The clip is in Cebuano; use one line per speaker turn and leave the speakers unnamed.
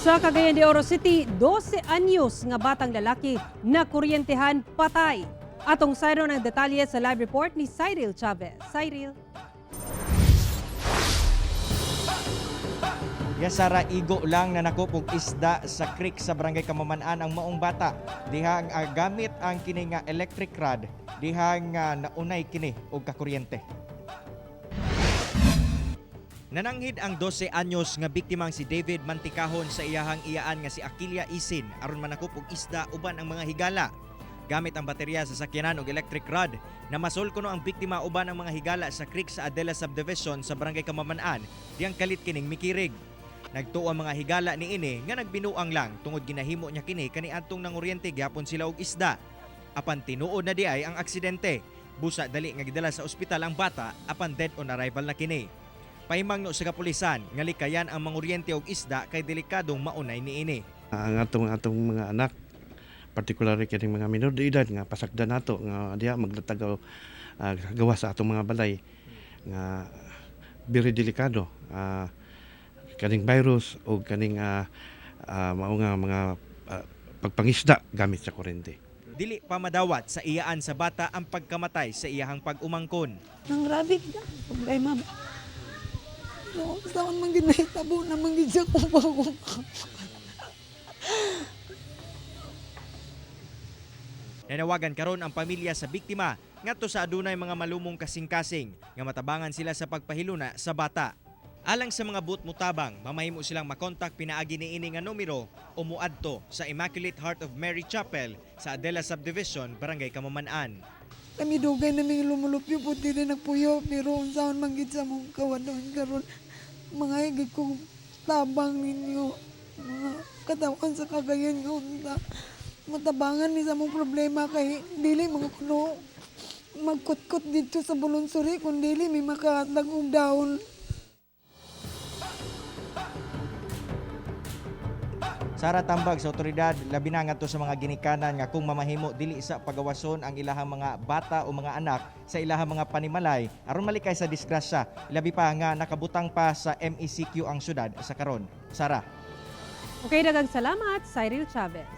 Sa Cagayan de Oro City, 12 anyos nga batang lalaki na kuryentehan patay. Atong sayron ang detalye sa live report ni Cyril Chavez. Cyril.
Yes, Sara, igo lang na nakop og isda sa creek sa Barangay Kamaman-an ang maong bata. Dihang gamit ang kini nga electric rod, dihang naunay kini og kakuryente. Nananghid ang 12 anyos nga biktimang si David Mantikahon sa iyahang iyaan nga si Akilia Isin aron manakop og isda uban ang mga higala. Gamit ang baterya sa sakyanan og electric rod, namasol kuno ang biktima uban ang mga higala sa creek sa Adela Subdivision sa Barangay Kamaman-an, diyang kalit kining mikirig. Nagtuo ang mga higala niini nga nagbinuang lang tungod ginahimo niya kini kaniadtong nanguryente gyapon sila og isda. Apan tinuod na diay ang aksidente. Busa dali nga gidala sa ospital ang bata apan dead on arrival na kini. Pahimangno sa kapulisan nga likayan ang manguryente og isda kay delikadong maunay niini.
Ang atong atong mga anak, particularly kining mga minor de edad nga pasagdan nato nga diha maglatag gawas sa atong mga balay nga very delikado kaning virus o kaning mao nga mga pagpangisda gamit sa kuryente.
Dili pa madawat sa iyaan sa bata ang pagkamatay sa iyahang pag-umangkon.
Nang grabe ka, problema ba? No, saan man gid nahitabo na man gid siya kung bago.
Nanawagan karon ang pamilya sa biktima ngadto sa adunay mga malumong kasing-kasing nga matabangan sila sa pagpahiluna sa bata. Alang sa mga buot mutabang, mamahimo silang makontak pinaagi niini nga numero o muadto sa Immaculate Heart of Mary Chapel sa Adela Subdivision, Barangay Kamaman-an.
Kami dugay na may lumulupyo po dili nagpuyo pero unsaon man gid sa mong kawadon karon, mga higit kong tabang ninyo, mga katawan sa Cagayan nga unta matabangan ni sa mong problema kay dili mga kuno magkutkot dito sa Bulunsuri kung dili may makahatag og dahon.
Sara, tambag sa otoridad labi na ngadto sa mga ginikanan nga kung mamahimo dili sa pagawason ang ilahang mga bata o mga anak sa ilahang mga panimalay aron malikay sa disgrasya, labi pa nga nakabutang pa sa MECQ ang syudad sa karon. Sara.
Okay, daghang salamat, Cyril Chavez.